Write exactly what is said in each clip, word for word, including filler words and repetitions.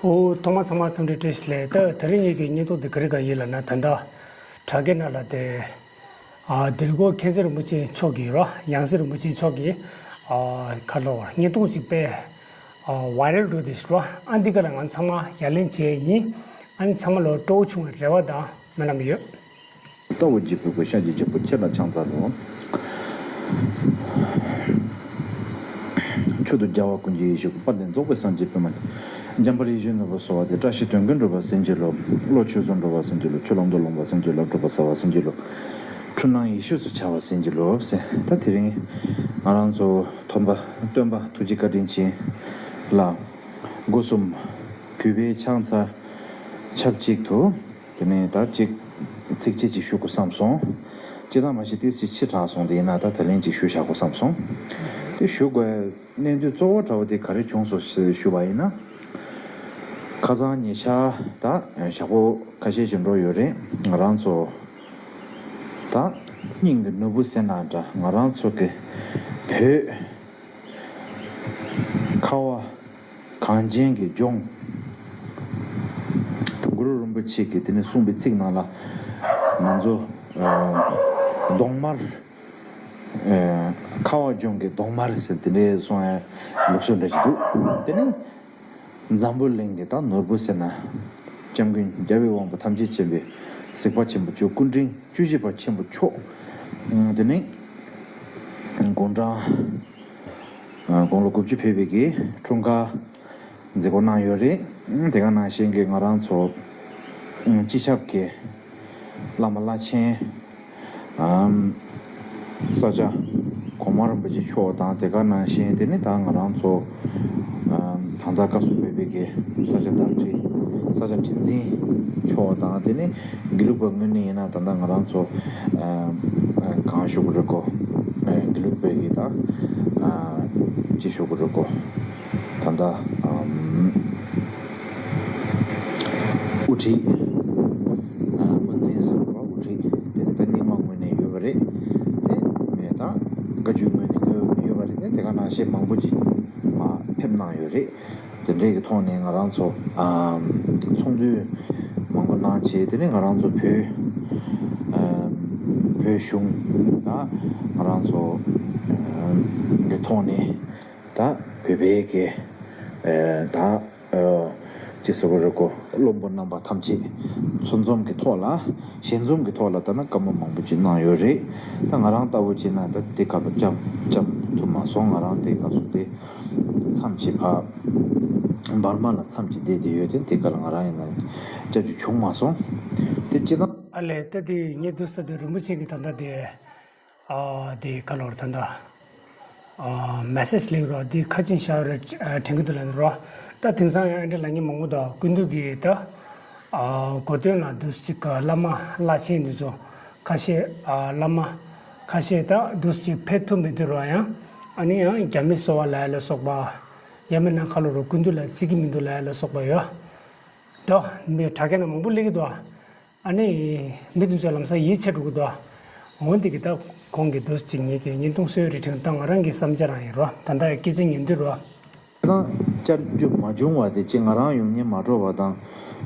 ཨོ། ཐོག་མ་ཚང་མ་འཚམས་འདྲི་བཀྲ་ཤིས་བདེ་ལེགས། ད་དེ་རིང་ངེད་ཀྱི་བརྙན་ཐུང་འདི་ག་རེ་ག་ཡིན་ལབ་ན། ད་ལྟ་དྲ་རྒྱའི་ནང་ལ་དེ་ཨ་དིལ་མགོ་མཁྱེན་བརྩེ་རིན་པོ་ཆེ་མཆོག་གིས་རོ། ཡང་སྲིད་རིན་པོ་ཆེ་མཆོག་གིས་ཨ་ཁ་ལོ་བརྙན་ཐུང་ཅིག་དཔེ་ཨ་ཝའི་རལ་འགྲོ་དེ་ཞིག་རོ། ཨ་འདི་ག་ལ་ང་ཚང་མ་ཡ་ལན་བྱས་ཡིན། ཨ་ནི་ཚང་མ་ལོ་སྤྲོ་བོ་བྱུང་བའི་རེ་བ་དང་སྨོན་ལམ་ཡོད། ལྟ་བུ་འཇིགས་པའི་སྐུ་ཤཱཀྱའི་རྒྱལ་པོ་ཁྱེད་ལ་ཕྱག་འཚལ་ལོ། མཆོག་ཏུ་རྒྱལ་བ་ཀུན་གྱི་ཡེ་ཤེས་སྐུ། དཔལ་ལྡན་རྫོགས་པའི་སངས་རྒྱས་པདྨ་འདི། འཇམ་དཔལ་ཡེ་ཤེས་ནོར་བུ་གསོལ་བ་འདེབས། བཀྲ་ཤིས་དོན་ཀུན་འགྲུབ་པར་བྱིན་གྱིས་རློབས། བློ་ཆོས་སུ་འགྲོ་བར་བྱིན་གྱིས་རློབས། ཆོས་ལམ་དུ་ལོངས་པར་བྱིན་གྱིས་རློབས། གྲུབ་པ་གསལ་བར་བྱིན་གྱིས་རློབས། འཁྲུལ་སྣང་ཡེ་ཤེས་སུ་འཆར་བར་བྱིན་གྱིས་རློབས་ཟེར། ད་དེ་རིང་ང་རང་ཚོ་སྟོན་པ་སྟོན་པ་ཐུགས་རྗེ་བཀའ་དྲིན་ཅན་ལ་སྒོ་གསུམ་གུས་པས་ཕྱག་འཚལ་ཆབས་ཅིག་ཏུ། དེ་ནས་ད་ཅིག་ཚིགས་བཅད་ཅིག་ཞུ་དགོས་བསམ་སོང་། སྤྱིར་བཏང་མ་གཞི་ཏོག་ཙམ་ཕྱི་དྲགས་སོང་། དེ་ཡིན་ན་ད་ད་ལན་ཅིག་ཞུ་བཞག་དགོས་བསམ་སོང་། དེ་ཞུ་དགོས་གནད་དོན་གཙོ་བོ་འདྲ་བོ་དེ་ག་རེ་བྱུང་སོང་ཞེས་ཞུ་བ་ཡིན་ན། ཁ་སང་ཉེ་ཆར་ད་ཞག་པོ་ཁ་ཤས་ཤིག་འགྲོ་ཡོད་རེད། ང་རང་ཚོ་ད་སྙིང་གི་ནོར་བུ་ཟེར་ན་འདྲ། ང་རང་ཚོ་གི་བོད་ཁ་བ་གངས་ཅན་གྱི་ལྗོངས། གུ་རུ་རིན་པོ་ཆེ་གིས་དེ་ནས་གསུངས་པའི་ཚིག་ནང་ལ། ང་ཚོ་ཨ་གདོང་དམར། ཨ་ཁ་བ་ལྗོངས་ཀྱི་གདོང་དམར་ཟེར་དེ་འདྲའི་གསུང་ཡ་ལུགས་སྲོལ་འདྲ་ཞིག་འདུག་དེ་ནས་འཛམ་བུ་གླིང་གི་ད་ནོར་བུ་ཟེར་ན། སྐྱབས་མགོན་རྒྱལ་བའི་དབང་པོ་ཐམས་ཅད་མཁྱེན་པའི་གཟིགས་པ་ཆེན་པོ་མཆོག་སྐུ་ཕྲེང་བཅུ་བཞི་པ་ཆེན་པོ་མཆོག་དེ་ནས་དགུང་གྲངས་ཨ་དགུང་ལོ་དགུ་བཅུ་ཕེབས་པའི་གི་འཁྲུངས་སྐར་མཛད་སྒོ་གནང་ཡོད་རེད། དེ་ག་ནང་བཞིན་གྱི་ང་རང་ཚོ་སྤྱི་ཁྱབ་ཀྱི་བླ་མ་བླ་ཆེན་ཨམ་ས་སྐྱ་གོང་མ་རིན་པོ་ཆེ་མཆོག་དང་། དེ་ག་ནང་བཞིན་དེ་ནི་ད་ང་རང་ཚོ་ཨམ་ད་ལྟ་བཀའ་ཟུར་བོད་པའི་གི་ས་སྐྱ་བདག་ཁྲི་ས་སྐྱ་ཁྲི་འཛིན་མཆོག་དང་། དེ་ནི་དགེ་ལུགས་པ་དངོས་གནས་ཡིན་ན་ད་ལྟ་ང་རང་ཚོ་ཨམ་གང་ཞུ་དགོས་རེད་གོ། ཨ་དགེ་ལུགས་པའི་གི་ད་ཨ་ཅི་ཞུ་དགོས་རེད་གོ། ད་ལྟ་ཨམ་དབུ་ཁྲིད། ཨ་དབུ་འཛིན་ཟེར་བ་དབུ་ཁྲིད་དེ་ནི་ད་རྙིང་མ་ངོས་ནས་ཡོད་པ་རེད། དེ་མེད་ད་བཀའ་བརྒྱུད་ངོས་ནས་ཡོད་ཡོད་པ་རེད། དེ་དེ་ག་ནང་བཞིན་མང་པོ་ཅིག་མ་ཕེབས་གནང་ཡོད་རེད། དེ་འདྲའི་གི་ཐོག་ནས་ང་རང་ཚོ་ཨམ་ཚོགས་འདུ་མང་པོ་གནང་བྱས། དེ་ནི་ང་རང་ཚོ་བོད་ཨམ་བོད་གཞུང་ད་ང་རང་ཚོ་ཨམ་གི་ཐོག་ནས། ད་བོད་པའི་གི་ཨེ་ད་ཨེ་ཅི་ཟེར་དགོས་རེད་གོ། བློན་པོ་རྣམ་པ་ཐམས་ཅད་ཚུར་འཛོམས་ཀྱི་ཐོག་ལ་ཞལ་འཛོམས་ཀྱི་ཐོག་ལ་ད་ནི་བཀའ་མོལ་མང་པོ་ཅིག་གནང་ཡོད་རེད། ད་ང་རང་ལྟ་བུ་བྱས་ན་ད་དེ་སྐབས་ལ་བཅར་བཅར་ཐུབ་མ་སོང་། ང་རང་དེ་སྐབས་སུ་དེ་མཚམས་ཅིག་ཕ་འབར་མ་ལ་མཚམས་ཅིག་བསྡད་དེ་ཡོད་དེ། དེ་སྐབས་ལ་ང་རང་ཡིན་ན་བཅར་རྒྱུ་བྱུང་མ་སོང་། དེ་སྤྱིར་བཏང་། ཨ་ལས། ད་དེ་ངས་འདུག་ཟེར་དུས་རིན་པོ་ཆེ་གི་ད་ལྟ་དེ། ཨ་དེ་ག་ལོར་ད་ལྟ་ཨ་མེ་སེ་ཇི་ལིང་རོ། དེ་ཁ་ཆེམས་བཞག་རེ་དྲན་གི་འདུག་ལབ་ནི་རོ། ད་དེང་སང་ཡང་ཨེ་འདྲ་ལབ་མཁན་མང་པོ་འདུག་སྐུ་མདུན་གྱི་ད་ཨ་གོ་སྟོན་ལ་འདུག་ཅིག་བླ་མ་བླ་ཆེན་འདི་ཚོ་ཁ་ཤས། ཨ་བླ་མ་ཁ་ཤས་ད་འདུག་ཅིག་ཕེབས་ཐུབ་མི་འདུག་རོ། ཡང་ཨ་ནི་ཡང་རྒྱ་མི་གསོལ་བ་ལ་ཡ་ལ་སོགས་པ། ཡང་མིན་ན་ག་ལོར་སྐུ་མདུན་ལ་བརྩི་གི་མི་འདུག་ལ་ཡ་ལ་སོགས་པ་ཡོད་དོ། མི་དྲ་རྒྱ་ནང་མང་པོ་སླེབས་ཀྱི་འདུག་ཨ་ནི་མི་འདི་ཚོ་ལམ་སང་ཡིད་ཆེས་འགྲོ་གི་འདུག་འོ་འདི་གི་ད་གོང་གི་འདུག་ཅིག་ངེད་ཀྱི་བརྙན་ཐུང་བཟོས་རེད་དྲན། ད་ང་རང་གི་བསམ་འཆར་རང་ཡིན་རོ། ད་ལྟ་སྐད་ཆ་ཉན་དུས་རོ། ད་བཅར་རྒྱུ་མ་བྱུང་བ་དེ་ཅིག་ང་རང་ཡོང་སྙིང་མ་བྲོ་བ་དང་།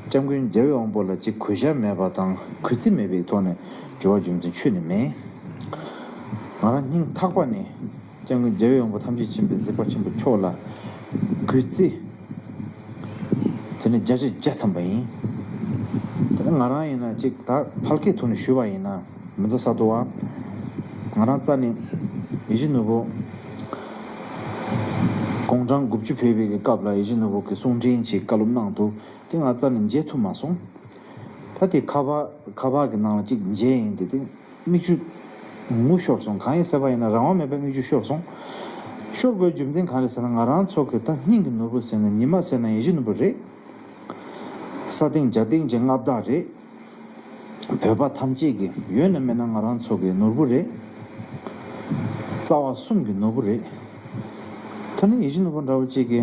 སྐྱབས་མགོན་རྒྱལ་བའི་དབང་པོ་ལ་ཅིག་གུས་ཞབས་མེད་པ་དང་གུས་བརྩི་མེད་པའི་ཐོག་ནས་འགྱུར་བ་རྒྱུ་མཚན་ཁྱོན་ནས་མེད། ང་རང་སྙིང་ཐག་པ་ནས། སྐྱབས་མགོན་རྒྱལ་བའི་དབང་པོ་ཐམས་ཅད་མཁྱེན་པའི་གཟིགས་པ་ཆེན་པོ་མཆོག་ལ་གུས་བརྩི། དེ་ནི་བརྒྱ་ཆ་བརྒྱ་ཐམ་པ་ཡིན། དེ་ནི་ང་རང་ཡིན་ན་ཅིག་ད་ཕལ་སྐད་ཐོག་ནས་ཞུས་པ་ཡིན་ན་མི་ཚེ་གསར་དུ་བ། ང་རང་རྩ་ནས་ཡིད་བཞིན་ནོར་བུ་དགུང་གྲངས་དགུ་བཅུ་ཕེབས་པའི་སྐབས་ལ་ཡིད་བཞིན་ནོར་བུ་གི་གསུང་འཕྲིན་ཅིག་བཀའ་སློབ་གནང་འདུག་དེ་ང་རྩ་ནས་མཇལ་ཐུབ་མ་སོང་། ད་དེ་ཁ་པར་ཁ་པར་གྱི་ནང་ལ་ཅིག་མཇལ་ཡིན་དེ་དེ། མིག་ཆུ་ངུ་ཤོར་སོང་། གང་ཡིན་ཟེར་བ་ཡིན་ན་རང་དབང་མེད་པའི་མིག་ཆུ་ཤོར་སོང་། ཤོར་དགོས་རྒྱུ་མཚན་གང་རེད་ཟེར་ན། ང་རང་ཚོ་གི་ད་སྙིང་གི་ནོར་བུ་ཟེར་ན་ཉི་མ་ཟེར་ན་ཡིད་བཞིན་ནོར་བུ་རེད། ས་སྟེང་རྒྱ་སྟེང་གི་མངའ་བདག་རེད། བོད་པ་ཐམས་ཅད་ཀྱི་ཡོད་ན་མེད་ན་ང་རང་ཚོ་གི་ནོར་བུ་རེད། རྩ་བ་གསུམ་གྱི་ནོར་བུ་རེད། ད་ནི་ཡིད་བཞིན་ནོར་བུ་འདྲ་བོ་གཅིག་གི་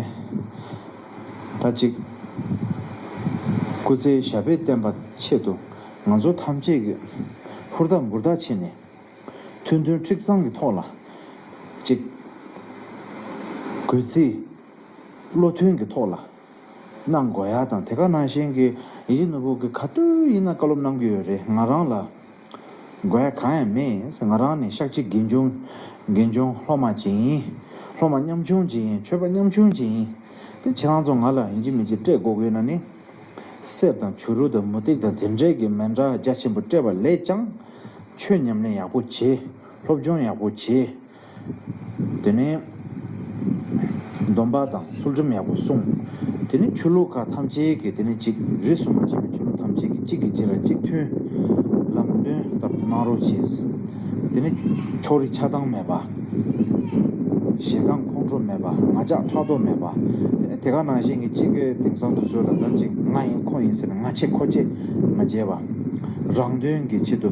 ད་ཅིག་སྐུ་ཚེ་ཞབས་པད་བརྟན་པ་ཆེད་དུ། ང་ཚོ་ཐམས་ཅད་ཀྱི་ཧུར་ཐག་འབུར་ཐག་བྱས་ནས་མཐུན་མཐུན་ཁྲིམས་གཙང་གི་ཐོག་ལ་ཅིག་གུས་བརྩི་བློ་མཐུན་གྱི་ཐོག་ལ་ གནང་དགོས་ཡ་དང་། དེ་ག་ནང་བཞིན་གྱི་ཡིད་བཞིན་ནོར་བུ་གི་ག་དུས་ཡིན་ན་བཀའ་སློབ་གནང་གི་ཡོད་རེད། ང་རང་ལ་དགོས་ཡ་གང་ཡང་མེད་ཟེར། ང་རང་ནི་ཤཱཀྱའི་དགེ་སྦྱོང་། དགེ་སྦྱོང་སློབ་མ་ཅིག་ཡིན། སློབ་མ་ཉམ་ཆུང་ཅིག་ཡིན། ཆོས་པ་ཉམ་ཆུང་ཅིག་ཡིན། དེ་ཁྱེད་རང་ཚོ་ང་ལ་ཡིན་གཅིག་མིན་གཅིག་སྤྲད་དགོས་ཀྱི་ཡོད་ན་ནི། གསེར་དང་བྱུ་རུ་དང་མུ་ཏིག་དང་དེ་འདྲའི་གི་མཎྜལ་རྒྱ་ཆེན་པོ་སྤྲད་པ་ལས་ཀྱང་། ཆོས་ཉམས་ལེན་ཡག་པོ་བྱེད། སློབ་སྦྱོང་ཡག་པོ་བྱེད། དེ་ནས་སྡོམ་པ་དང་ཚུལ་ཁྲིམས་ཡག་པོ་སྲུང་། དེ་ནས་ཆོས་ལུགས་ཁག་ཐམས་ཅད་ཀྱི་དེ་ནས་གཅིག་རིས་སུ་མ་ཆད་པའི་ཆོས་ལུགས་ཐམས་ཅད་ཀྱི་གཅིག་གིས་གཅིག་ལ་གཅིག་མཐུན་ལམ་སྟོན་ལྟར་དུ་གནང་རོགས་གྱིས། དེ་ནས་ཕྱོགས་རིས་ཆགས་སྡང་མེད་པ། ཞེ་སྡང་ཁོང་ཁྲོ་མེད་པ། ང་རྒྱལ་ཕྲག་དོག་མེད་པ། དེ་ནས་དེ་ག་ནང་བཞིན་གྱི་གཅིག་གི་དེང་སང་དུས་ཚོད་ལ་ད་གཅིག་ང་ཡིན་ཁོ་ཡིན་ཟེར་ནས་ང་ཆེ་ཁོ་ཆེ་མ་བྱེད་པ། རང་དོན་གྱི་ཆེད་དུ་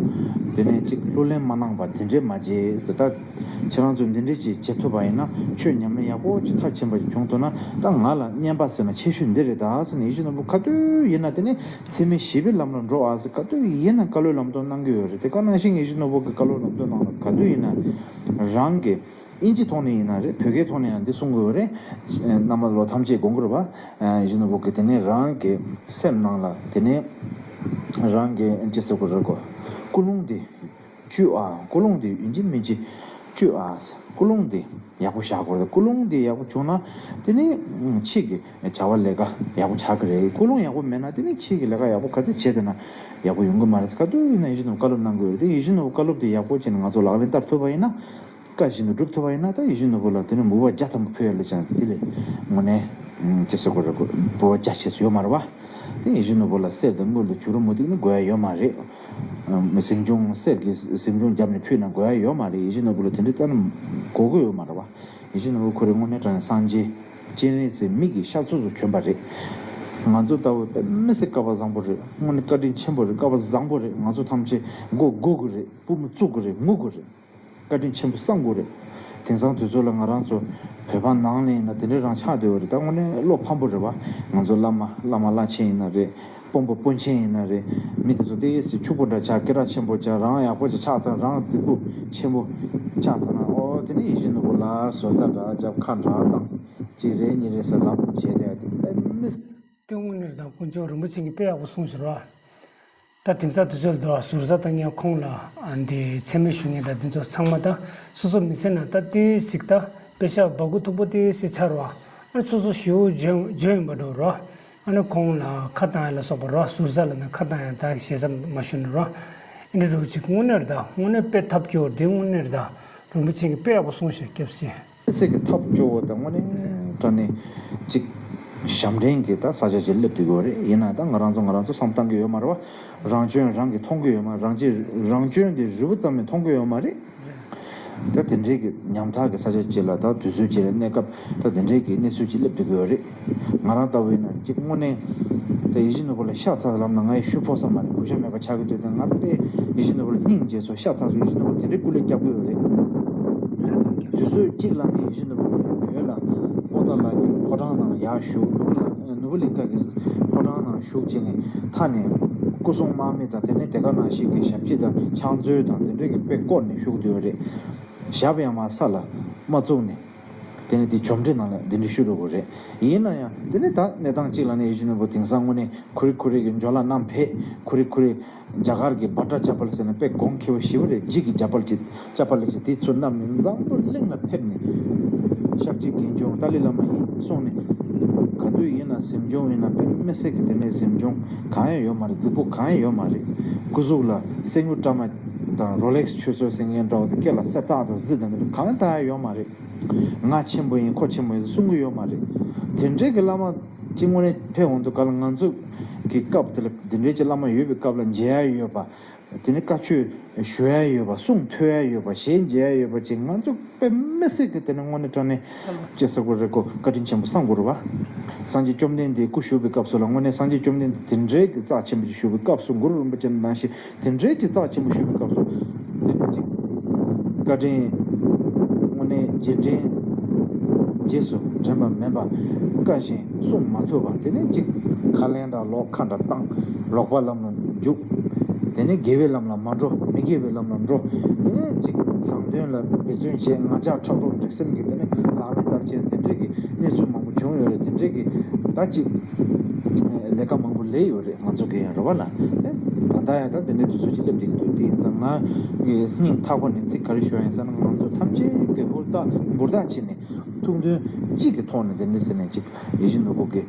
དེ་ནས་གཅིག་གླུ་ལེན་མ་གནང་པ་དེ་འདྲས་མ་བྱེད་ཟེར། ད་ཁྱེད་རང་ཚོས་འདི་འདྲས་ཅིག་བྱེད་ཐུབ་པ་ཡིན་ན། ཆོས་ཉམས་ལེན་ཡག་པོ་ཅིག་མཐར་ཕྱིན་པ་ཅིག་བྱུང་ཐུབ་ན། ད་ང་ལ་རྔན་པ་ཟེར་ན་ཆེ་ཤོས་འདི་རེད་ད་ཟེར་ནས། ཡིད་བཞིན་ནོར་བུ་ག་དུས་ཡིན་ན་དེ་ནས་འཚེ་མེད་ཞི་བའི་ལམ་ལ་འགྲོ་ཨ་ཟེར་ག་དུས་ཡིན་ན་བཀའ་སློབ་ལམ་སྟོན་གནང་གི་ཡོད་རེད། དེ་ག་ནང་བཞིན་ཡིད་བཞིན་ནོར་བུ་གི་བཀའ་སློབ་ལམ་སྟོན་གནང་ལ་ག་དུས་ཡིན་ན་རང་གི་ཨིན་ཇི་ཐོག་ནས་ཡིན་ན་རེད། བོད་སྐད་ཐོག་ནས་ཡང་འདི་གསུང་དགོས་པ་རེད། རྣམ་པ་ལོ་ཐམས་ཅད་དགོངས་ཀྱི་རེད་པ། ཨ་ཡིད་བཞིན་ནོར་བུ་གིས་དེ་ནས་རང་གི་སེམས་ནང་ལ་དེ་ནས་རང་གི་ཅི་ཟེར་དགོས་རེད་གོ། ཀུན་སློང་འདི་བཅོས་ཨ། ཀུན་སློང་འདི་ཡིན་གཅིག་མིན་གཅིག་བཅོས་ཨ། ཀུན་སློང་འདི་ཡག་པོ་བཞག་དགོས་རེད། ཀུན་སློང་འདི་ཡག་པོ་བྱུང་ན་དེ་ནས་ཕྱིས་ཀྱི་བྱ་བ་ལས་ཀ་ཡག་པོ་ཆགས་ཀྱི་རེད། ཀུན་སློང་ཡག་པོ་མེད་ན་དེ་ནས་ཕྱིས་ཀྱི་ལས་ཀ་ཡག་པོ་ག་ཚོད་བྱས་བསྡད་ན་ཡག་པོ་ཡོང་གི་མ་རེད། ག་དུས་ཡིན་ན་ཡིད་བཞིན་ནོར་བུ་བཀའ་སློབ་གནང་དགོས་རེད། དེ་ཡིད་བཞིན་ནོར་བུ་བཀའ་སློབ་དེ་ཡག་པོ་བྱས་ནས་ང་ཚོ་ལག་ལེན་བསྟར་ཐུབ་པ་ཡིན་ན། བཀའ་བཞིན་དུ་སྒྲུབ་ཐུབ་པ་ཡིན་ན། ད་ཡིད་བཞིན་ནོར་བུ་ལ་དེ་ནས་འབུལ་བ་བརྒྱ་ཐམ་པ་ཕུལ་ཡ་ལས་ཀྱང་དེ་ལས་དངོས་གནས་ཅི་ཟེར་དགོས་རེད་གོ། འབུལ་བ་རྒྱ་ཆེ་ས་ཡོད་མ་རེད་པ། དེ་ཡིད་བཞིན་ནོར་བུ་ལ་གསེར་དང་དངུལ་དང་བྱུ་རུ་མུ་ཏིག་ནི་དགོས་ཡ་ཡོད་མ་རེད། གཟིམ་ཆུང་གསེར་གྱི་གཟིམ་ཆུང་བརྒྱབ་ནས་ཕུལ་ན་དགོས་ཡ་ཡོད་མ་རེད། ཡིད་བཞིན་ནོར་བུ་ལ་དེ་འདྲའི་རྩ་ནས་དགོས་ཀྱི་ཡོད་མ་རེད་པ། ཡིད་བཞིན་ནོར་བུ་ཁོ་རང་དངོས་གནས་དྲང་གནས་སངས་རྒྱས་སྤྱན་རས་གཟིགས་མིག་གི་ཤར་ཕྱོགས་སུ་བྱོན་པ་རེད། ང་ཚོ་ལྟ་བུ་དཔེ་མི་སྲིད་སྐལ་བ་བཟང་པོ་རེད། དངོས་གནས་བཀའ་དྲིན་ཆེན་པོ་རེད། སྐལ་བ་བཟང་པོ་རེད། ང་ཚོ་ཐམས་ཅད་མགོ་སྒུར་དགོས་རེད། པུས་མོ་བཙུགས་དགོས་རེད། ངུ་དགོས་རེད། བཀའ་དྲིན་ཆེན་པོ་བསམ་དགོས་རེད། དེང་སང་དུས་ཚོད་ལ་ང་རང་ཚོ་བོད་པ་ནང་ལ་ཡིན་ན་དེ་འདྲའི་རང་ཆགས་བསྡད་ཡོད་རེད། ད་དངོས་གནས་བློ་ཕམ་པོ་རེད་པ། ང་ཚོ་བླ་མ་བླ་མ་བླ་ཆེན་ཡིན་ན་རེད། དཔོན་པོ་དཔོན་ཆེན་ཡིན་ན་རེད། མི་དེ་ཚོ་ཏོག་ཙམ་ཕྱུག་པོ་འདྲ་ཆགས། སྐད་གྲགས་ཆེན་པོ་ཆགས། རང་ཡག་པོ་ཅིག་ཆགས་ཚར། རང་རྫིག་པོ་ཆེན་པོ་ཆགས་ཚར་ན། ཨོ་དེ་ནས་ཡིད་བཞིན་ནོར་བུ་ལ་ཟུར་ཟ་འདྲ་རྒྱབ། ཁ་འདྲ་བཏང་། གཅིག་རེ་གཉིས་རེ་ཟེར་ལབ་བྱས་བསྡད་ཡ་དེ་དཔེ་མི་སྲིད། དེ་དངོས་གནས་དང་དཀོན་མཆོག་རིན་པོ་ཆེ་གིས་དཔེ་ཡག་པོ་གསུངས་ཤག་ར། ད་དེང་སང་དུས་ཚོད་འདུག་ཟུར་ཟ་བཏང་མཁན་ཁོང་ལ་ཨ་འདི་མཚན་སྨད་ཞུ་མཁན་དང་འདི་ཚོ་ཚང་མ་ད་སོ་སོ་མི་ཚེ་ནང་ད་ཏོག་ཙམ་ད་དཔེ་ཤག་སྦ་ཁུག་མཐུག་པོ་ཏོག་ཙམ་ཆགས་ར། ཨ་ནི་སོ་སོ་ཞེ་པོ་འཇོན་འཇོན་ཡིན་པ་འདྲ་ར། ཨ་ནི་ཁོང་ལ་ཁ་བཏང་ཡ་ལ་སོགས་པ་ར། ཟུར་ཟ་ལབ་ན་ཁ་བཏང་ཡ་ད་ཞེ་ས་མ་ཞུ་ནི་ར། ཨ་འདི་འདྲ་ཅིག་དངོས་གནས་རེད། ད་དངོས་གནས་དཔེ་ཐབས་སྐྱོ་བོ་འདི་དངོས་གནས་རེད། ད་རིན་པོ་ཆེ་གིས་དཔེ་ཡག་པོ་གསུངས་ཤག་སྐྱབས་སེ། ཚིག་གི་ཐབས་སྐྱོ་བོ་དང་དངོས་གནས་དྲང་གནས་ཅིག་ཞབས་འདྲེན་གྱི་ད་ས་ཆ་ཅིག་སླེབས་བསྡད་ཡོད་རེད། ཡིན་ན་ད་ང་རང་ཚོ་ང་རང་ཚོ་བསམ་བཏང་གི་ཡོད་མ་རེད་པ། རང་སྐྱོན་རང་གིས་མཐོང་གི་ཡོད་མ། རང་གཅེས་རང་སྐྱོན་དེ་རི་བོ་ཙམ་ཡང་མཐོང་གི་ཡོད་མ་རེད། ད་དེ་འདྲའི་གི་ཉམ་ཐག་གི་ས་ཆ་ཅིག་ལ་ད་དུས་ཚོད་ཅིག་ལ་གནས་སྐབས་ད་དེ་འདྲའི་གི་གནས་ཚུལ་ཅིག་སླེབས་བསྡད་ཡོད་རེད། ང་རང་ལྟ་བུ་ཡིན་ན་ཅིག་དངོས་གནས་ད་ཡིད་བཞིན་ནོར་བུ་ལ་ཤ་ཚ་ལབ་ན་ང་ཡི་ཤུགས་ཕོག་ས་མ་རེད། གུས་ཞབས་མེད་པ་ཆགས་ཀྱི་འདུག་ད་ང་དཔེ་ཡིད་བཞིན་ནོར་བུ་ལ་སྙིང་རྗེ་སོང་། ཤ་ཚ་སོང་། ཡིད་བཞིན་ནོར་བུ་དེ་འདྲའི་སྐུ་ལས་བསྐྱབས་ཀྱི་ཡོད་རེད། དུས་ཚོད་གཅིག་ལ་ནི་ཡིད་བཞིན་ནོར་བུ་བོད་ལ་པོ་ཏཱ་ལ་གི་ཕོ་བྲང་ནང་ཡར་བཞུགས། ནོར་བུ་ལ་ནོར་བུ་གླིང་ཁ་གི་ཕོ་བྲང་ནང་བཞུགས་བྱས་ནས་མཐའ་ནས་སྐུ་གསུང་དམག་མི་དང་དེ་ནས་དེ་ག་ནང་བཞིན་གྱི་ཞབས་ཕྱི་དང་ཕྱག་མཛོད་དང་དེ་འདྲའི་གི་དཔེ་བསྐོར་ནས་བཞུགས་བསྡད་ཡོད་རེད། ཞབས་ཡང་མར་ས་ལ་མ་བཙུགས་ནས། དེ་ནས་དེ་ཆོ་འཕྲུལ་ནང་ལ་འདི་འདྲ་ཞུ་རུ་དགོས་རེད། ཡིན་ན་ཡང་དེ་ནས་ད་གནས་སྟངས་གཅིག་ལ་ནི་ཡིད་བཞིན་ནོར་བུ་དེང་སང་དངོས་གནས་ཁུ་རི་ཁུ་རི་གི་འཇོ་ལ་བསྣམས་ཕེབས། ཁུ་རི་ཁུ་རི་རྒྱ་གར་གྱི་བྷ་ཏྲ་ཅ་པལ་ཟེར་ནས་དཔེ་གོང་ཁེ་པོ་ཞེ་པོ་རེད། འཇིགས་ཀྱི་ཅ་པལ་ཅིག་ཅ་པལ་ཅིག་དེ་ཚུར་བསྣམས་ནས་འཛམ་བུ་གླིང་ལ་ཕེབས་ནས་ཤཱཀྱའི་དགེ་སྦྱོང་ཏཱ་ལའི་བླ་མ་ཡིན་གསུངས་ནས། ག་དུས་ཡིན་ན་གཟིམ་ཆུང་ཡིན་ན་དཔེ་མི་སྲིད་ཀྱི་དེ་ནས་གཟིམ་ཆུང་གང་ཡང་ཡོད་མ་རེད། རྫིག་པོ་གང་ཡང་ཡོད་མ་རེད། སྐུ་གཟུགས་ལ་གསེར་དངུལ་བཀྲ་མ་དང་རོ་ལེགས་ཆུ་ཚོད་ཟེར་མཁན་འདྲ་བོ་དེ། སྐེ་ལ་གསེར་ཐག་དང་གཟི་དང་དེ་གང་ཡང་བཏགས་ཡ་ཡོད་མ་རེད། ང་ཆེན་པོ་ཡིན་ཁོ་ཆེན་པོ་ཡིན་གསུང་གི་ཡོད་མ་རེད། དེ་འདྲའི་གི་བླ་མ་གཅིག་དངོས་གནས་ཕེབས་འོང་དུས་ག་ལ་ང་ཚོ་གི་སྐབས་དེ་ལ་དེ་འདྲའི་གི་བླ་མ་ཡོད་པའི་སྐབས་ལ་མཇལ་ཡ་ཡོད་པ། དེ་ནས་བཀའ་ཆོས་ཞུ་ཡ་ཡོད་པ། གསུང་ཐོས་ཡ་ཡོད་པ། ཞལ་མཇལ་ཡ་ཡོད་པ་ཅིག་ང་ཚོ་དཔེ་མི་སྲིད་གི་དེ་ནས་དངོས་གནས་དྲང་གནས་ཅི་ཟེར་དགོས་རེད་གོ། བཀའ་དྲིན་ཆེན་པོ་བསམ་དགོས་རེད་པ། སངས་རྒྱས་བཅོམ་ལྡན་འདས་སྐུ་བཞུགས་པའི་སྐབས་སུ་ལ་དངོས་གནས་སངས་རྒྱས་བཅོམ་ལྡན་འདས་དེ་འདྲའི་གི་རྩ་ཆེན་པོ་ཅིག་བཞུགས་པའི་སྐབས་སུ་གུ་རུ་རིན་པོ་ཆེ་ནང་བཞིན། དེ་འདྲའི་གི་རྩ་ཆེན་པོ་ཞུ་བའི་སྐབས་སུ། དེ་ནས་ཅིག་བཀའ་དྲིན་དངོས་གནས་རྗེས་དྲན། རྗེས་སུ་དྲན་པ་མིན་པ། བཀའ་བཞིན་སྲུང་མ་ཐུབ་པ། དེ་ནས་ཅིག་ཁ་ལན་འདྲ་ལོག་ཁ་འདྲ་བཏང་། ལོག་པའི་ལམ་ལ་འཇུག་དེ་ནས་དགེ་བའི་ལམ་ལ་མ་འགྲོ། མི་དགེ་བའི་ལམ་ལ་འགྲོ། དེ་ནས་ཅིག་རང་དོན་ལ་འབད་བརྩོན་བྱེད། ང་རྒྱལ་ཕྲག་དོག་འགྲིག་སེམས་ཀྱི་དེ་ནས་ལག་ལེན་བསྟར་བྱེད། དེ་འདྲའི་གི་གནས་ཚུལ་མང་པོ་བྱུང་ཡོད་རེད། དེ་འདྲའི་གི་ད་ཅིག་ ལས་ཀ་མང་པོ་ལས་ཡོད་རེད། ང་ཚོ་གི་ཡང་རེད་བ་ལ། ད་ལྟ་ཡང་ད་དེ་འདྲའི་དུས་ཚོད་ཅིག་སླེབས་བསྡད་ཀྱི་འདུག་དེ་ཡིན་ཙང་ང་གི་སྙིང་ཐག་པ་ནས་ཚིག་ག་རེ་ཞུ་ཡ་ཡིན་ཟེར་ན། ང་ཚོ་ཐམས་ཅད་ཀྱི་ཧུར་ཐག་འབུར་ཐག་བྱས་ནས་ཐུགས་འདུན་གཅིག་གི་ཐོག་ནས་དེ་འདྲ་ཟེར་ནས་ཅིག་ཡིད་བཞིན་ནོར་བུ་གི་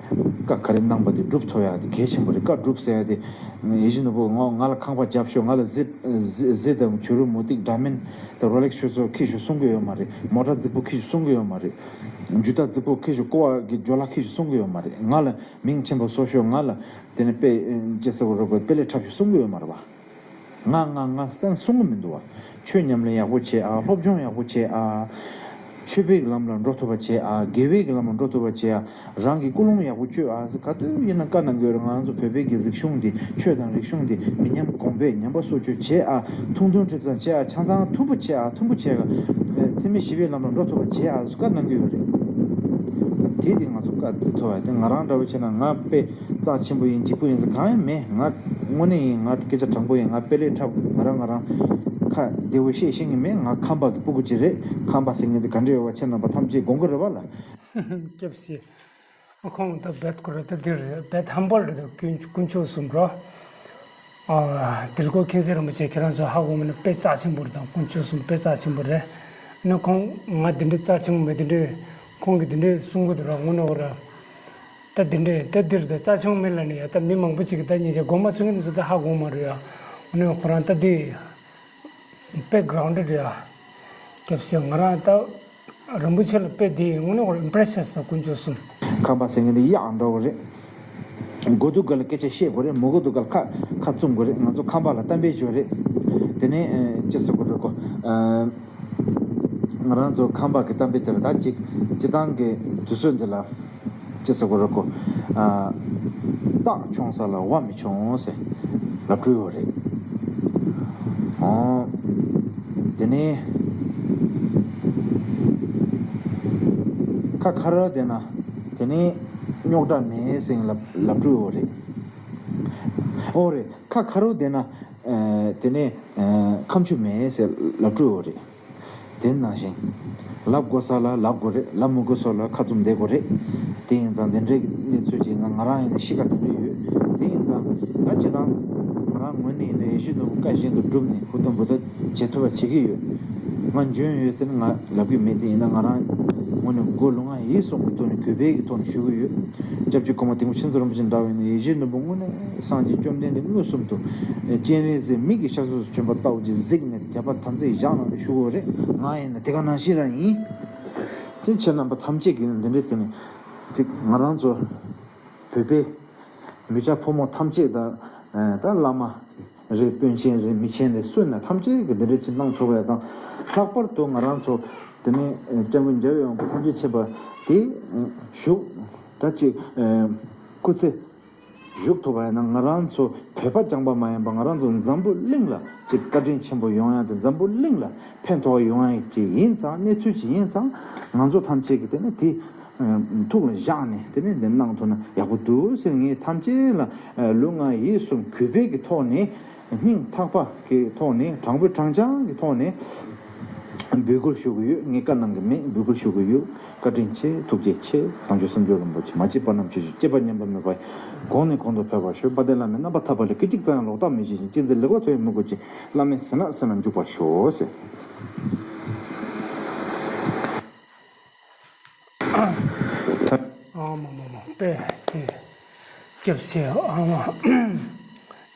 བཀའ་ག་རེ་གནང་པ་དེ་སྒྲུབ་ཐུབ་ཡ་དེ་གལ་ཆེན་པོ་རེད། བཀའ་སྒྲུབ་ཟེར་ཡ་དེ་ཡིད་བཞིན་ནོར་བུ་ང་ང་ལ་ཁང་པ་རྒྱབ་ཤོག་ང་ལ་གཟི་གཟི་གཟི་དང་བྱུ་རུ་མུ་ཏིག་འདྲ་མིན་དང་རོ་ལེགས་ཆུ་སོགས་འཁྱེར་ཤོག་གསུང་གི་ཡོད་མ་རེད། མོ་ཊ་རྫིག་པོ་འཁྱེར་ཤོག་གསུང་གི་ཡོད་མ་རེད། ཇུ་ཏ་རྫིག་པོ་འཁྱེར་ཤོག་ཀོ་བ་གི་ཇོ་ལ་འཁྱེར་ཤོག་གསུང་གི་ཡོད་མ་རེད། ང་ལ་མིང་ཆེན་པོ་བཟོ་ཤོག་ང་ལ་དེ་ནས་དཔེ་ཅེས་ཟེར་བ་རོགས་པའི་དཔེ་ལས་འཁྲབ་ཤོག་གསུང་གི་ཡོད་མ་རེད་བ། ང་ང་ང་སྟན་གསུང་གི་མི་འདུག་བ། ཆོས་ཉམས་ལེན་ཡག་པོ་བྱེད་ཨ། སློབ་སྦྱོང་ཡག་པོ་བྱེད་ཨ། ཆོས་པའི་གི་ལམ་ལ་འགྲོ་ཐུབ་པ་བྱེད་ཨ། དགེ་བའི་གི་ལམ་ལ་འགྲོ་ཐུབ་པ་བྱེད་ཨ། རང་གི་ཀུན་སློང་ཡག་པོ་བཅོས་ཨ་ཟེར་ག་དུས་ཡིན་ན་བཀའ་གནང་གི་ཡོད་རེད། ང་ཚོ་བོད་པའི་གི་རིག་གཞུང་འདི་ཆོས་དང་རིག་གཞུང་འདི་མི་ཉམས་གོང་འཕེལ་ཉམས་པ་སོར་ཆུད་བྱེད་ཨ། ཐུགས་མཐུན་ཁྲིམས་གཙང་བྱེད་ཨ། ཆང་ཚང་མཐུན་པོ་བྱེད་ཨ། མཐུན་པོ་བྱེད་ཨ། འཚེ་མེད་ཞི་བའི་ལམ་ལ་འགྲོ་ཐུབ་པ་བྱེད་ཨ་ཟེར་བཀའ་གནང་གི་ཡོད་རེད། དེ་དེ་ང་ཚོ་བཀའ་བརྩི་ཐུབ་ཨ། དེ་ང་རང་འདྲ་བོ་བྱས་ན་ང་དཔེ་རྩ་ཆེན་པོ་ཡིན་འཇིགས་པོ་ཡིན་ཟེར་གང་ཡང་མེད། ང་དངོས་གནས་ཡིན། ང་སྐད་ཆ་དྲང་པོ་ཡིན། ང་དཔེ་ལས་འཁྲབ་ང་རང་ང་རང་ཁ་བདེ་བོ་བཤད་ཤེས་ཀྱི་མེད། ང་ཁམས་པ་གི་སྤུ་གུ་ཅིག་རེད། ཁམས་པ་ཟེར་མཁན་དེ་ག་འདྲ་ཡོད་པ་ཁྱེད་རྣམ་པ་ཐམས་ཅད་དགོངས་ཀྱི་རེད་བ་ལ། སྐྱབས་སེ། ཁོང་ད་རྦད་ཁོ་ར་ད་འདིར་རྦད་ཧམ་པོ་རེད་འདུག་དཀོན་དཀོན་མཆོག་གསུམ་རོ། ཨ། དིལ་མགོ་མཁྱེན་བརྩེ་རིན་པོ་ཆེ་ཁྱེད་རང་ཚོ་ཧ་གོ་མིན་ན་དཔེ་རྩ་ཆེན་པོ་རེད་དང་དཀོན་མཆོག་གསུམ་དཔེ་རྩ་ཆེན་པོ་རེད། ཨ་ནི་ཁོང་ང་འདི་འདྲའི་རྩ་ཆེན་པོ་མེད་འདི་འདྲའི་ཁོང་གིས་འདི་འདྲའི་གསུང་གི་འདུག་ར་དངོས་གནས་འོ་ར། ད་འདི་འདྲའི་ད་འདིར་ད་རྩ་ཆེན་པོ་མེད་ལ་ནི་ཡ། ད་མི་མང་པོ་ཅིག་གིས་ད་སྙིང་རྗེ་མགོ་མ་ཚོས་མཁན་དེ་ཚོ་ད་ཧ་གོ་མ་རེད་ཡ། དངོས་གནས་ཁོ་རང་ད་འདི། དཔེ་གྷ་རའུན་ཌེཌ་རེད་ཨ། སྐྱབས་སེ་ང་རང་ད་རིན་པོ་ཆེ་ལ་དཔེ་དེ་དངོས་གནས་ཁོ་རང་ཨིམ་པི་རེ་སི་ཆགས་སོང་དཀོན་མཆོག་གསུམ། ཁམས་པ་ཟེར་མཁན་དེ་གཡག་འདྲ་བོ་རེད། དགོས་འདུག་ག་ལ་སྐད་ཆ་བཤད་དགོས་རེད། མི་དགོས་འདུག་ག་ལ་ཁ་ཁ་བཙུམ་དགོས་རེད། ང་ཚོ་ཁམས་པ་ལ་གཏམ་དཔེ་བརྗོད་རེད། དེ་ནས་ཨ་ཅི་ཟེར་དགོས་རེད་གོ། ཨ་ང་རང་ཚོ་ཁམས་པ་གི་གཏམ་དཔེ་དེ་ལ་ད་ཅིག་སྤྱི་བཏང་གི་དུས་ཚོད་འདི་ལ། ཅི་ཟེར་དགོས་རེད་གོ། ཨ་སྟག་མཆོང་ས་ལ་ཝ་མི་མཆོང་ཟེར་ལབ་སྲོལ་ཡོད་རེད། ཨོ། དེ་ནས་ཁ་ཁ་ར་བསྡད་ན་དེ་ནས་རྙོག་དྲ་མེད་ཟེར་ལབ་ལབ་སྲོལ་ཡོད་རེད། ཨོ་རེད། ཁ་ཁ་ར་བསྡད་ན་ཨ་དེ་ནས་ཨ་ཁ་མཆུ་མེད་ཟེར་ལབ་སྲོལ་ཡོད་རེད། དེ་ནང་བཞིན། ལབ་དགོས་ས་ལ་ལབ་དགོས་རེད། ལབ་མི་དགོས་ས་ལ་ཁ་བཙུམ་བསྡད་དགོས་རེད། དེ་ཡིན་ཙང་འདི་འདྲའི་གནས་ཚུལ་ཅིག་ང་ང་རང་ཡིན་ན་གཤིས་ཀ་དེ་འདྲ་ཡོད། དེ་ཡིན་ཙང་ད་སྤྱིར་བཏང་ང་རང་ངོས་ནས་ཡིན་ན་ཡེ་ཤེས་ནོར་བུ་བཀའ་བཞིན་དུ་བསྒྲུབས་ནས་ཧུར་ཐག་འབད་ཐག་བྱེད་ཐུབ་པ་བྱེད་ཀྱི་ཡོད། ང་འཇོན་ཡོད་ཟེར་ན་ང་ལབ་ཀྱི་མེད། དེ་ཡིན་ན་ང་རང་ངོས་ནས་སྒོ་ལུས་ངག་ཡིད་གསུམ་གྱི་ཐོག་ནས་གུས་པའི་གི་ཐོག་ནས་ཞུ་གི་ཡོད། སྐྱབས་རྗེ་གོང་མ་དིལ་མགོ་མཁྱེན་བརྩེ་རིན་པོ་ཆེ་འདྲ་བ་ཡིན་ན་ཡེ་ཤེས་ནོར་བུ་དངོས་གནས་སངས་རྒྱས་བཅོམ་ལྡན་འདས་མངོན་སུམ་དུ་སྤྱན་རས་གཟིགས་མིག་གི་ཤར་ཕྱོགས་སུ་བྱོན་པ་ལྟ་བུ་ཅིག་གཟིགས་ནས་དད་པ་དམ་ཚིག་བཞག་གནང་ནས་བཞུགས་ཡོད་རེད། ང་ཡིན་ན་དེ་ག་ནང་བཞིན་རང་ཡིན། ཅིག་ཁྱེད་རྣམ་པ་ཐམས་ཅད་ཀྱིས་འདི་འདྲ་ཟེར་ནས་ཅིག་ང་རང་ཚོ་བོད་པའི་མི་སྐྱ་ཕོ་མོ་ཐམས་ཅད་དང་ད་བླ་མ་རེད། དཔོན་ཆེན་རེད། མི་ཆེན་རེད། སུ་ཡིན་ན་ཐམས་ཅད་ཀྱིས་འདི་འདྲ་ཅིག་གནང་ཐུབ་པ་དང་། ལྷག་པར་དུ་ང་རང་ཚོ་དེ་ནས་སྐྱབས་མགོན་རྒྱལ་བའི་དབང་པོ་ཐམས་ཅད་མཁྱེན་པ་དེ་བཞུགས་ད་ཅིག་སྐུ་ཚེ་བཞུགས་ཐུབ་པ་ཡིན་ན་ང་རང་ཚོ་བོད་པ་རྐྱང་པ་མ་ཡིན་པ་ང་རང་ཚོ་འཛམ་བུ་གླིང་ལ་ཅིག་བཀའ་དྲིན་ཆེན་པོ་ཡོང་ཡ་དེ་འཛམ་བུ་གླིང་ལ་ཕན་ཐོགས་ཡོང་ཡ་ཅིག་ཡིན་ཙང་གནས་ཚུལ་ཅིག་ཡིན་ཙང་ང་ཚོ་ཐམས་ཅད་ཀྱིས་དེ་ནས་དེ་ཐུགས་ལ་བཞག་ནས་དེ་ནས་འདི་གནང་ཐུབ་ན་ཡག་པོ་འདུག་ཟེར་ངས་ཐམས་ཅད་ལ་ལུས་ངག་ཡིད་གསུམ་གུས་པའི་གི་ཐོག་ནས་སྙིང་ཐག་པ་གི་ཐོག་ནས་དྲང་པོའི་དྲང་འཕྱང་གི་ཐོག་ནས། འབོད་སྐུལ་ཞུ་གི་ཡོད། ངས་བཀའ་གནང་གི་མེད། འབོད་སྐུལ་ཞུ་གི་ཡོད། བཀའ་དྲིན་ཆེ། ཐུགས་རྗེ་ཆེ། བྱང་ཆུབ་སེམས་མཆོག་རིན་པོ་ཆེ་མ་སྐྱེས་པ་རྣམས་སྐྱེ་ཤོག་སྐྱེས་པ་ཉམས་པ་མེད་པ་གོང་ནས་གོང་དུ་འཕེལ་བར་ཤོག་དཔལ་ལྡན་བླ་མའི་རྣམ་པར་ཐར་པ་ལས། སྐད་ཅིག་ཙམ་ཡང་ལོག་ལྟ་མི་བྱེད་ཅིང་། ཅི་མཛད་ལེགས་པར་མཐོང་བའི་མོས་གུས་ཀྱིས། བླ་མའི་ཞབས་ལ་ཟིན་ན་འཇུག་པར་ཤོག་ཟེར། ཨ་མ་མ་མ་དཔེ་དེ་སྐྱབས་སེ་ཨ་མ།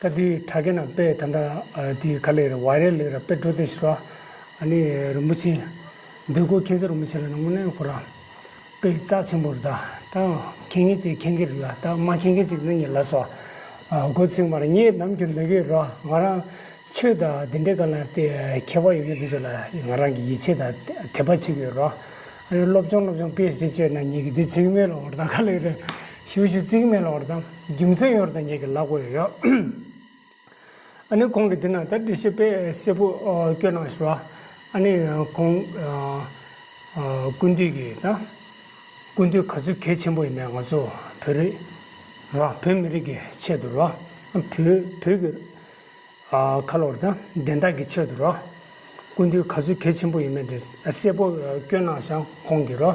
ད་དེ་དྲ་རྒྱ་ནང་དཔེ་ད་ལྟ་དེ་ག་ལེར་ཝའི་རལ་ལེར་དཔེ་འགྲོ་དེ་ཤི་ར། ཨ་ནི་རིན་པོ་ཆེ་འདི་གོ་མཁྱེན་བརྩེ་རིན་པོ་ཆེ་ལ་ནི་དངོས་གནས་ཁོ་རང་དཔེ་རྩ་ཆེན་པོ་རེད། ད་ད་མཁྱེན་མཁན་ཅིག་མཁྱེན་གྱི་རེད་ལ། ད་མ་མཁྱེན་མཁན་ཅིག་ནི་ངས་ལ་སོ་གོ་ཚིག་མ་རེད། ངས་ནམ་རྒྱུན་འདི་གི་ར་ང་རང་ཆོས་དང་འདི་འདྲའི་སྒང་ལ་དེ་མཁས་པ་ཡོད་མཁན་དེ་ཚོ་ལ་ང་རང་གི་ཡིད་ཆེས་དང་དད་པ་བྱེད་ཀྱི་ཡོད་རོ། ཨ་ནི་སློབ་སྦྱོང་སློབ་སྦྱོང་པི་ཨེཆ་ཌི་བྱས་ན་ཉིད་ཀྱི་དེ་བྱེད་ཀྱི་མེད་ལོ་བར་དང་ག་ལེ་རེད། ཞུ་ཞུ་བརྩི་གི་མེད་ལོ་བར་དང་རྒྱུ་མཚན་ཡོད་རེད། ད་ངེད་ཀྱི་ལབ་དགོས་ཡོད། ཨ་ནི་ཁོང་གིས་འདི་ན་ད་འགྲེལ་བཤད་དཔེ་གསལ་པོ་སྐྱོན་གནང་ཞུ་བ། ཨ་ནི་ཁོང་སྐུ་མདུན་གྱི་ད་སྐུ་མདུན་ག་ཚོད་གལ་ཆེན་པོ་ཡིན་མིན་ང་ཚོ་བོད་རིགས་ར་བོད་མི་རིགས་ཀྱི་ཆེད་དུ་ར་བོད་བོད་ཀྱི་ཁ་ལོ་རེད། ད་བདེན་མཐའ་གི་ཆེད་དུ་རོ། སྐུ་མདུན་ག་ཚོད་གལ་ཆེན་པོ་ཡིན་མིན་དེ་གསལ་པོ་སྐྱོན་གནང་ཤག་ཁོང་གིས་རོ།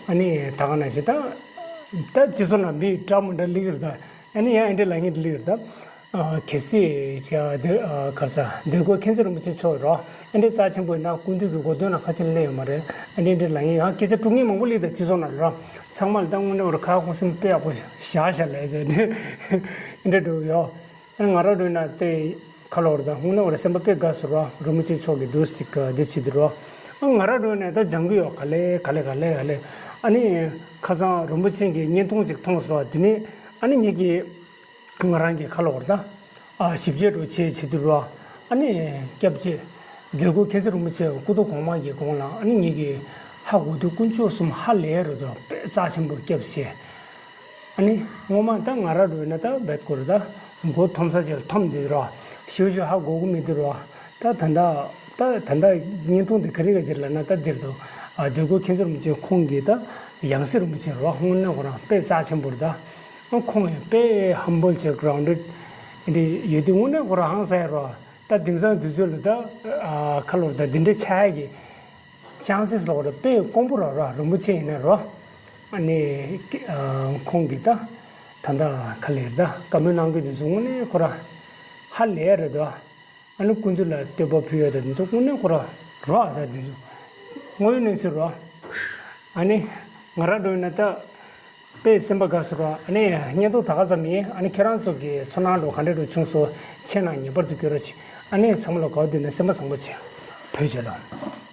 ཨ་ནི་ད་ག་ནང་བཞིན་ད་ ད་སྤྱི་ཚོགས་ནང་མི་འདྲ་མི་འདྲ་སླེབས་ཀྱི་རེད་ད། ཨ་ནི་ཡང་ཨེ་འདྲ་ལབ་མཁན་དེ་སླེབས་ཀྱི་རེད་ད། ཨ་གལ་སྲིད་ཡ་དེ་ཨ་ག་རེ་ཟེར་དིལ་མགོ་མཁྱེན་བརྩེ་རིན་པོ་ཆེ་མཆོག་རོ། ཨེ་འདྲ་རྩ་ཆེན་པོ་ཡིན་ན་སྐུ་མདུན་གྱི་གོ་སྟོན་ལ་ཁ་ཕྱིར་སླེབས་ཡོད་མ་རེད། ཨེ་འདྲ་འདྲ་ལབ་མཁན་ཡང་སྐད་ཆ་དཀྲུག་མཁན་མང་པོ་སླེབས་ད་སྤྱི་ཚོགས་ནང་རོ། ཚང་མ་ལ་ད་དངོས་གནས་བར་ཁ་ཁུ་སིམ་དཔེ་ཡག་པོ་བཞག་བཞག་ལབ་བྱས་ནས་ཨེ་འདྲ་འགྲོ་གི་ཡོད། ཨ་ནི་ང་རང་འགྲོ་ན་དེ་ཁ་ལོ་རེད་ད། དངོས་གནས་བར་སེམས་པ་དཔེ་དགའ་སོང་རོ། རིན་པོ་ཆེ་མཆོག་གིས་འདུག་ཅིག་འདི་བྱེད་དུས་རོ། ཨ་ང་རང་འགྲོ་ནས་ད་སྦྱང་གི་ཡོད། ག་ལེ་ག་ལེ་ག་ལེ་ག་ལེ། ཨ་ནི་ཁ་སང་རིན་པོ་ཆེ་གི་བརྙན་ཐུང་ཅིག་མཐོང་སོང་། དེ་ནས་ཨ་ནི་ངེད་ཀྱི་ང་རང་གི་ཁ་ལོ་རེད་ད། ཨ་ཞིབ་དཔྱད་འགྲོ་བྱེད་བྱེད་དུས་རོ། ཨ་ནི་སྐྱབས་རྗེ་དིལ་མགོ་མཁྱེན་བརྩེ་རིན་པོ་ཆེ་སྐུ་ཐོག་གོང་མ་གི་གོང་ལ་ཨ་ནི་ངེད་ཀྱི་ཧ་གོ་དུས་དཀོན་མཆོག་གསུམ་ཧ་ལས་རེད་དོ། དཔེ་རྩ་ཆེན་པོ་སྐྱབས་ཞེས། ཨ་ནི་སྔོན་མ་ད་ང་རང་འགྲོ་ན་ད་རྦད་ཀོ་རེད་ད། མགོ་འཐོམ་ས་ཅིག་ལ་འཐོམ་བསྡད་རོ། ཞུ་ཞུ་ཧ་གོ་གི་མི་འདུག་རོ། ད་ད་ལྟ་ད་ད་ལྟ་བརྙན་ཐུང་དེ་ག་རེ་ག་ཅིག་ལབ་ན་ད་འདིར་དུ་ཨ་དིལ་མགོ་མཁྱེན་བརྩེ་རིན་པོ་ཆེ་ཁོང་གི་ད་ཡང་སྲིད་རིན་པོ་ཆེ་རོ། དངོས་གནས་ཁོ་རང་དཔེ་རྩ་ཆེན་པོ་རེད་ད། ཨ་ཁོང་ཡང་དཔེ་ཧམ་བོལ་ཅིག་གི་རང་འདྲ་འདི་ཡོད་དུས་དངོས་གནས་ཁོ་རང་ཧང་སངས་ཡ་རོ། ད་དེང་སང་དུས་ཚོད་ལ་ད་ཨ་ཁ་ལོ་རེད་ད། འདི་འདྲའི་ཆགས་ཡ་གི་ཅན་སིས་ལོག་རེད། དཔེ་དཀོན་པོ་ར་ར་རིན་པོ་ཆེ་ཡིན་ན་རོ། ཨ་ནི་ཨ་ཁོང་གིས་ད་ད་ལྟ་ག་ལེར་ད་བཀའ་མོལ་གནང་གི་དུས་ཚོད་དངོས་གནས་ཁོ་ར་ཧ་ལས་རེད་དོ། ཨ་ནི་སྐུ་མདུན་ལ་བསྟོད་པ་ཕུལ་ཡ་ད་དུས་ཚོད་དངོས་གནས་ཁོ་ར་རོ། ཨ་ད་དུས་ཚོད་དངོས་ཡོད་གནས་ཚུལ་རོ། ཨ་ནི་ང་ར་འགྲོ་ཡིན་ན་ད། དཔེ་སེམས་པ་དགའ་སོང་ར། ཨ་ནི་བརྙན་ཐུང་ད་ག་ཙམ་ཡིན། ཨ་ནི་ཁྱེད་རང་ཚོ་གི་ཚོར་སྣང་འགྲོ་ག་འདྲ་འགྲོ་བྱུང་སོང་། མཆན་ནང་ངེས་པར་དུ་བཀོད་རོགས་བྱེད། ཨ་ནི་ཚང་མ་ལ་དགའ་བ་འདོད་ན་སེམས་པ་བཟང་པོ་བྱེད། བོད་རྒྱལ་ལོ།